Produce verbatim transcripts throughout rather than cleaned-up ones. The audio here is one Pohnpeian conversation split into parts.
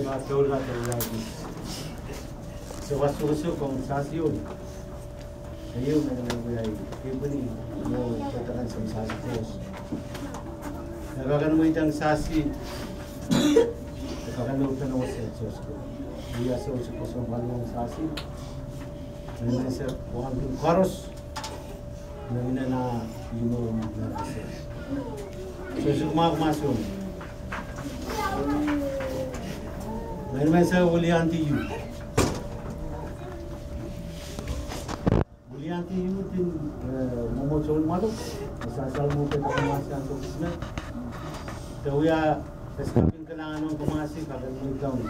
Doula, doula. Se wa sokosok ong Sahsi Iou. Iou me, me wia i, i pwini, mo, patakan sang Sahsi Koht. E kak en mweidehng Sahsi. E kak en open ose Sahsi Koht. Wia se, se koasoan pali ong Sahsi. Me, me se, wahn pil koaros. Me mine na imo me kese. So, se kumwail kumwail soh. Me, me se William T. Yu. William T. Yu tin, eh, mwomwohdiso en Mwalo. Sahsi Iou me patakan sang Sahsi Koht me. Te wia, te skapin Kalahngan ong kumwail, kak en mweidohng.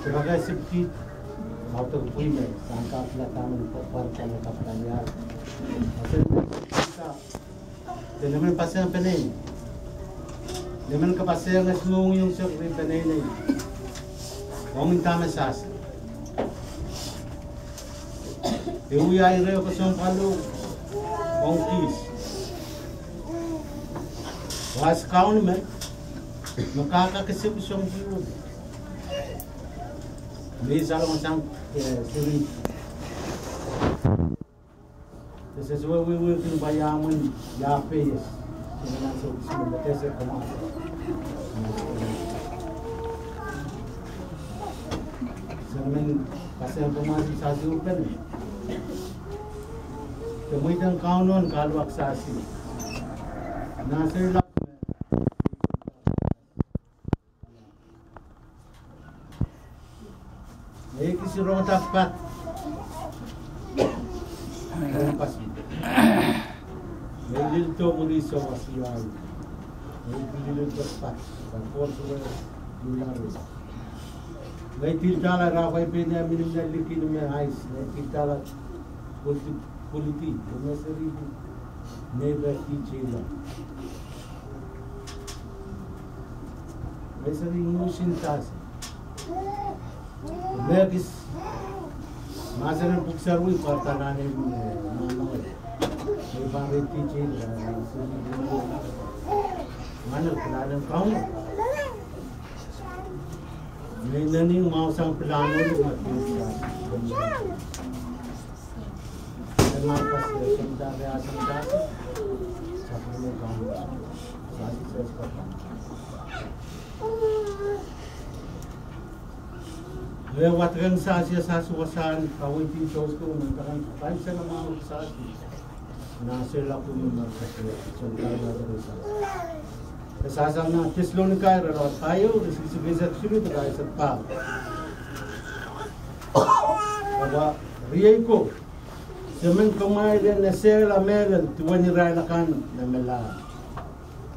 Se kak en sipkit, audepe pwihme, sang kak lada men pwar pwar kan kapwaiada. Ese, se nemen pasang peneinei. Nemen kapasang es mohngiong seri peneinei. Ong inda me Sahsi. E wia ire koasoan pali ong kis. Wahs kaun me, me kaka kese kusong piun. Me salongsang, eh, seri. Ese, se wehwehki pwe ia mwomwen ia peies. Ese, nan se, se, me tese kama. Se men pasang kama Sahsi Iou pene. Te mweidohng Kauno en kaluwak Sahsi. Na se lak me. Ekis rongada pat. Pas. Me lildo mwuri sou wasiwasi. Me lildo pat. Kan pwon sou wasiwasi. Me tildahla rahn wai pene minimin liki ni me ais. Me tildahla pwuliti, pwuliti. Me seri. Me pil tijila. Me seri nusin tasi. Me kis. Mahsen en pwuhk sarawi pwarada nan en, eh, manoe. Me pahn riti jil, eh, seri. Mane, pilahn en Kauno. Me neni mwahu sang pilahn en Kauno. E wadek sang Sahsi, Sahsi wasahn kaweid en Sahsi Koht, men takan paip sang mwahu Sahsi. Nan se lap me nan Sahsi, sang kaweid en Sahsi. E sehse nan Tesalonika irelaud pahieu, iretikitik eisek siluh de eisek pahieu. Ahpw riei ko, se men kumwail en esehla mehlel duwen irail akan me melahr.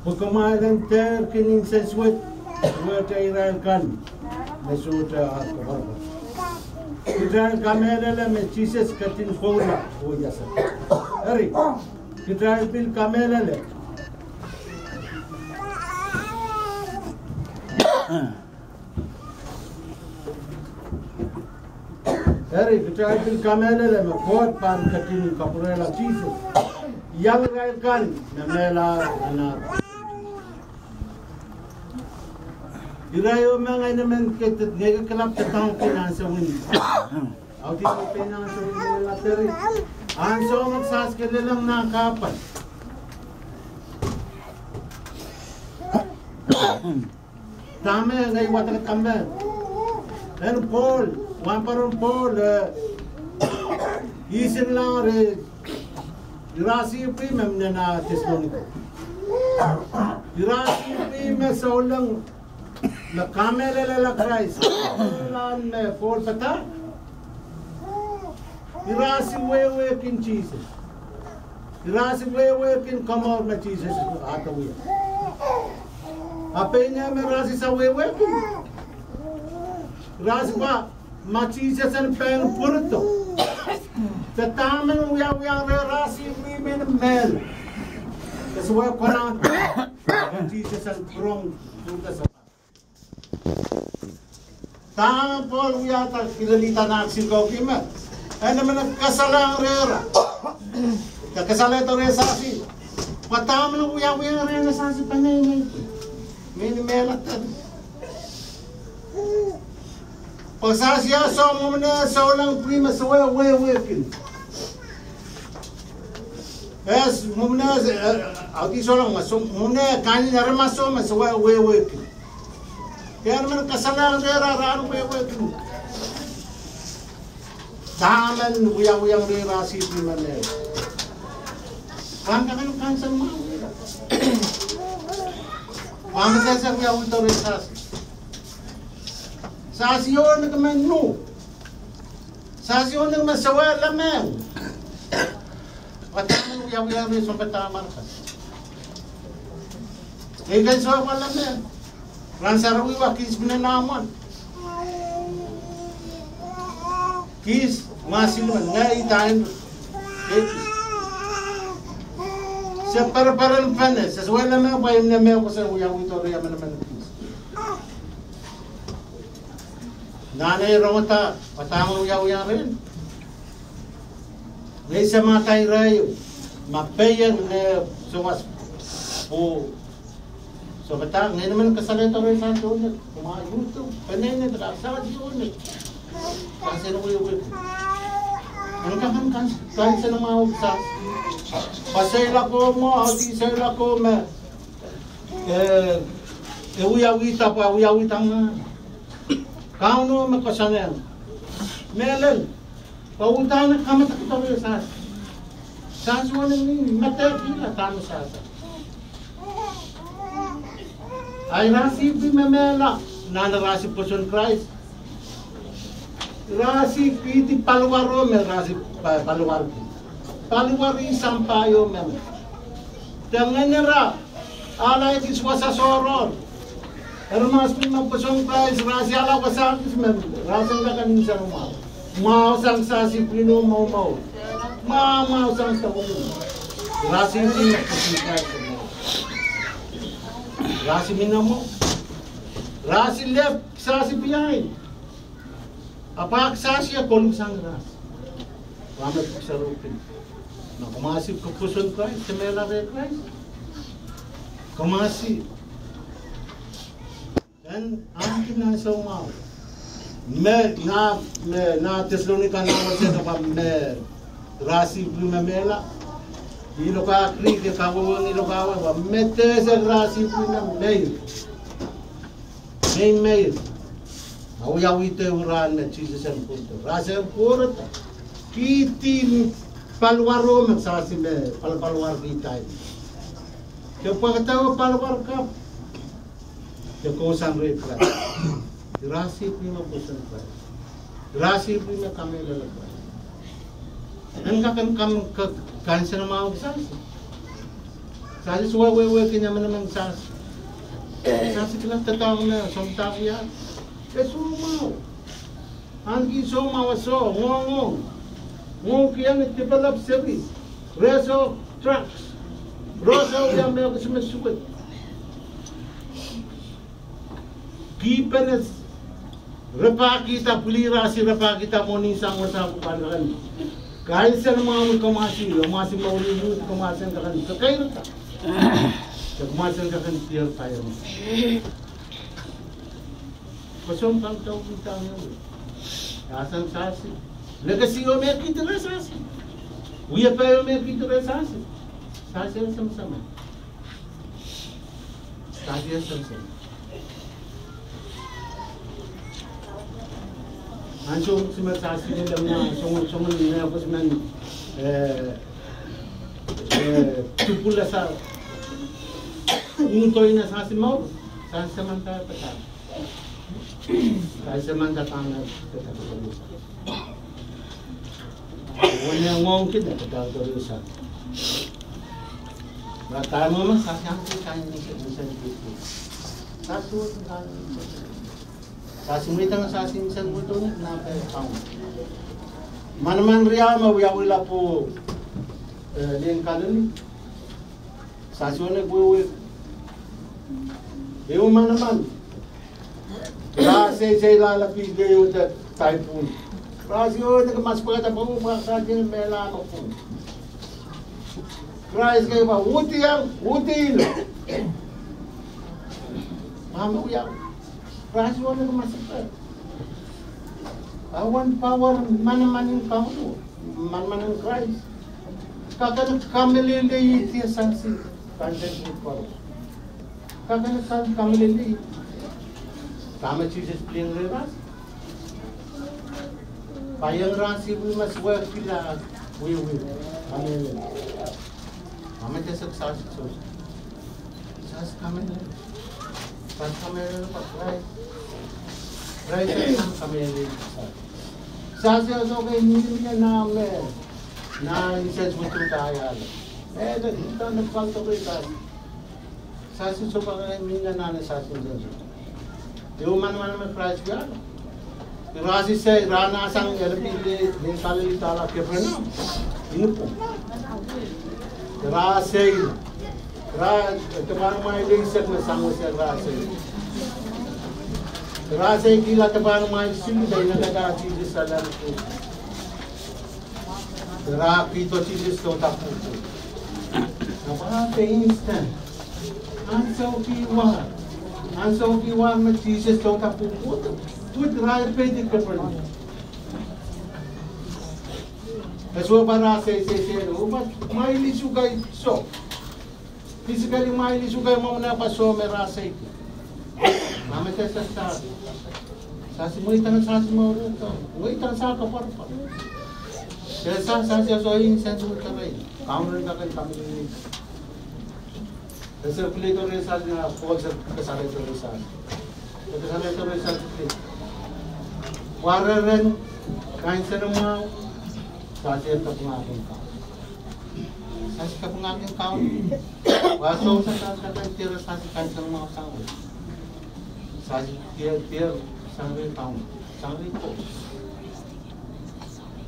Pwe kumwail en dehr kin nsensuwed duwehte irail kan me sohte ar koapworopwor. Kitail kamehlele me Sises ketin pwoula oh iasada. Eri, kitail pil kamehlele. Eri, kitail pil kamehlele me Koht pahn ketin kapwurehla Sises. Iang irail kan me melahr nan ar. Irail me ngehi nemen ketin, ngehi kalap te tang ke nan sewin. Audit me pein ansou me lateri. Ansou me Sahsi kelehlang nan kahpwal. Dahme ngehi wadek dahme. En Pohl, wahnpoaron Pohl, eh, ihs en lahng reh, irasi pwihme me nan Tesalonika. Irasi pwihme souleng me kamehlelehla Krais. Lahn me Pohl pata. Irasi wehwehkin Sises. Irasi wehwehkin komour me Sises ahte wia. A pein me irasi sawehwehkin. Irasi pwa ma Sises en pein pwurodo. Dahme wiawiong reh, irasi pwihme ni mehlel. Ese wia konehng Sises en pwurong. Dahme Pohl wiahda kilelihda nan kisin kaukihme. E nemen kasalehng rehra. Kasalehda reh Sahsi. Pwe dahme wiawiong reh nan Sahsi peneinei. Mehn mehlel. Pwe sahs ia soh mwomwen eh souleng pwihn me se wehwehki. Eh, mwomwen eh, eh, auti souleng me soh mwomwen eh kanin aramas soh me se wehwehki. Ia men kasalehng rehra rahn wehwehki. Dahme wiawiong rehra sihpw me mehla. Rahn kak en kansenamwahu rehra. Pwe me sehse wiawi doh rehra sahs. Sahs iohn nek me nu. Sahs iohn nek me sewese lemeng. Pwe dahme wiawiong rehra sounpadahk me re kan. Ei kan sewese lemeng. Rahn sarawi wa kihs mine nan mwohn. Kihs mwahs limmen, ngehi tain. Se pereperen pene, se sewese lemeng pwe imne me kose wiawi doh rehra emenemen kihs. Nan ei rongada, padahk me wiawiong rehn. Ngehi se ma dahme irail, ma peieng ngehi sowas. Oh. Soh padahk ngehi men kasalehdo rehra sahs iohn nek, kumwa iuhdo, peneinei de kak sahs iohn nek. Sahs en wehwehki. En kak en kan, kansenamwahu sahs. Pwe seilako mwo, auti seilako me. Eh, e wiawihda pwe wiawihda nge. Kauno me koasoanehng. Mehlel. Pwe uhdahn kamadekdohng rehra sahs. Sahs wen ni, me dehkihla dahme sahs. Ahi rehra sihpw me mehla, nan rehra sihpw pwoson Krais. Rehra sihpw kihdi paliwaro me rehra sihpw pa-, paliwarki. Paliwar ih sampah ieu me. Dengan rehra, ale kis wasa sohror. Aramas pil me pwoson Krais, rehra sihpw ale wasa kis me, rehra sehse kak en nsenamwahu. Mwahu sang sahs pwihno mwohmw. Mwahu, mwahu sang sahs pwihno. Rehra sihpw me pwoson Krais. Rehra sihpw mihmi mwo. Rehra sihpw left sahs behind. Ahpw sahs ia koluk sang rehra sihpw. Pwe me pwuhk sarawi pil. Ma kumwa sihpw pwoson Krais, se mehla rehn Krais. Kumwa sihpw. En ahneki nan soumwahu. Me nan, me nan Tesalonika nan wasa de pwe me rehra sihpw me mehla. Ih lokaiah Greek e kawehwehki lokaiah wehwe pwe me dehse rehra sihpw me meir. Meimei. Awiawihdo ehu rahn me Sises en pwurehdo. Rehra sehse pwurehdo. Kihdi paliwaro me sahs me pal-, paliwarki dahme. Ke pwekada paliwar kapw. Ke kohsang rehn Krais. Rehra sihpw me pwoson Krais. Rehra sihpw me kamehlele Krais. En kak en kam-, ka-, kansenamwahu sahs. Sahs wehwehki ni emenemen sahs. Sahs kila doadoahk me sounpadahr ia. E soumwahu. Ahneki soumwahu, soh, ngoang, ngoang. Ngoang kihong develop seri. Rehso drugs. Rehso ia me kis me suwed. Kihpene rapahkihda pwilirahsi, rapahkihda mwohni sang wasa pwukan kak en. Kansenamwahu komwasi, komwasi mouri mwo, komwasi en kak en kekeirda. Komwasi en kak en diar paiong. Koasoandi pahn tau kihda ngehi. Ia sang sahs. Lekesi o me kihdi rehra sahs. Wiepe o me kihdi rehra sahs. Sahs ia semsem. Sahs ia semsem. Ansou me sahs ia leme, songen, songen me kis men, eh, eh, tupwula sahs. Ungdoina sahs mwo, sahs samanda pata. Sahs samanda pahn pata. Wene ngoang kihda pata doadoahk sahs. Ma dahme ma sahs iang kihda nsensuwed. Sahs suwed kan. Sahs mweidohng sahs nsensuwed nan pehn kaun. Manaman riau me wiawihla pwe, eh, lien Kalili. Sahs iohn nek wehwehki. Ehu manaman. Rehra seiseilahla pihk ehu de taipun. Rehra sehse nek mas pwekada pwe pwuhk sahs en mehla me pwung. Krais kei pwe uhdi iang, uhdi ilo. Ma me wia. Rehra sehse nek mas pwekada. Awan power, manaman en Kauno, manaman en Krais. Kakan kamehlele ih, ih sasi, kansen koaros. Kakan kam-, kamehlele ih. Dahme Sises pil iang rehn Ras? Pil iang Ras ih, we must work, pil ah, we, we. Kamehlele. Ahme tese Sasi soh. Sasi kamehlele. Sasi kamehlele pwe Krais. Krais kamehlele Sasi. Sasi soh ke mihmi nan me, nan insensuwed, dahme iang. Eh, de, de, de, de, Sasi. Sasi soh ke mihmi nan Sasi insensuwed. Ehu manaman me Krais wia. Ira sei, ira nasang, ira pil, ira Kalili dahla Kapernaum. Inpo. Ira sei, ira, eh, dipan mwail eisek me sang wasa ira sei. Ira sei kihla dipan mwail siluh de inengieng Sises salam. Ira kihdo Sises dohda pwuhpwuhd. Now, what a instant. Ansou ki wa. Ansou ki wa me Sises dohda pwuhpwuhd. Pwuhpwuhd ira peidi Kapernaum. E soh pwe ira sei, sei, sei, oh, pwe mwail isuh kei soh. Physically mwail isuh kei mwomwen pwe soh me ira sei. Ahme tese Sasi. Sasi mweidehng Sasi mour, mweidehng Sasi koapworopwor. Sasi, Sasi soh insensuwed rehrail. Kauno en kakan kamehlele. E sehse pil iang rehn Sasi, nan Pohl sehse kasalehdo rehn Sasi. E kasalehdo rehn Sasi pil. Pwe rehn kansenamwahu, Sasi kapingahkin Kauno. Sasi kapingahkin Kauno. Wa soh, Sasi, Sasi, Sasi, Sasi, Sasi kansenamwahu sang wei. Sasi diar, diar sang rehn Kauno. Sang rehn Koht.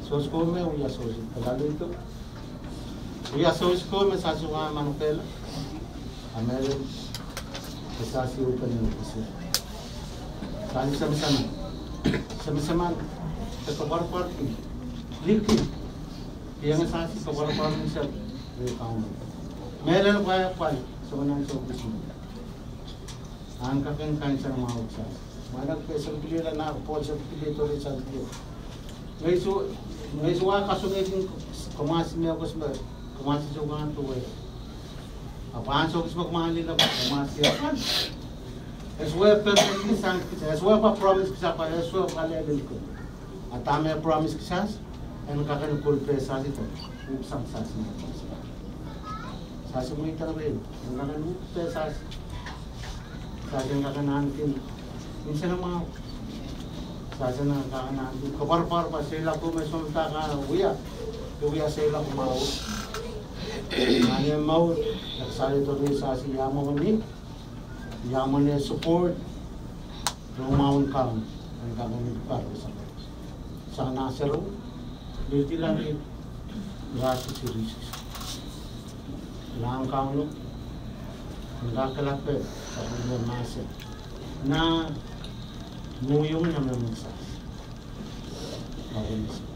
Source ko me wia source. Kalahngan en Koht. Wia source ko me Sasi wia manokehla. Amen. Sasi open en Sasi. Sasi semesemen. Semesemen. Ke koapworopworki. Liki. Iang Sasi koapworopworki sel. Rehn Kauno. Mehlel pwai pwai. Soh nan soh kismi. Ahn kakan kansenamwahu Sasi. Mwahnakpe sehse pil iang nan Pohl sehse pil iang doare Sasi pil. Ngehi soh, ngehi soh wa kasongehdi komwasi me kos me, komwasi soh kan duwe. Ahpw ansou kis me kumwail lila komwasi akan. E soh pwe perfect sang kis, e soh pwe promise kis, ahpw e soh pwe lelel ko. A dahme promise kisas, en kakan kulpe Sasi de. Uksang Sasi me Sasi. Sasi mweidehng rehn, en kakan kulpe Sasi. Sasi en kakan ahneki insenamwahu. Sasi en kakan ahneki koapworopwor pwe seiloak ko me sounpar kan wia. Ke wia seiloak mwahu. Nan ei mour, e kasalehdo rehn Sasi ia mwomwen ih. Ia mwomwen eh support. Rohng mahwen Kauno, en kakan ih pwar sang. Sang nah sero, lihdi lang ih, ira seri seri. Lahng Kauno, en kakehlaka, kaping me mahsen. Nah, mwohng iang nan me mensas. Kaping mensas.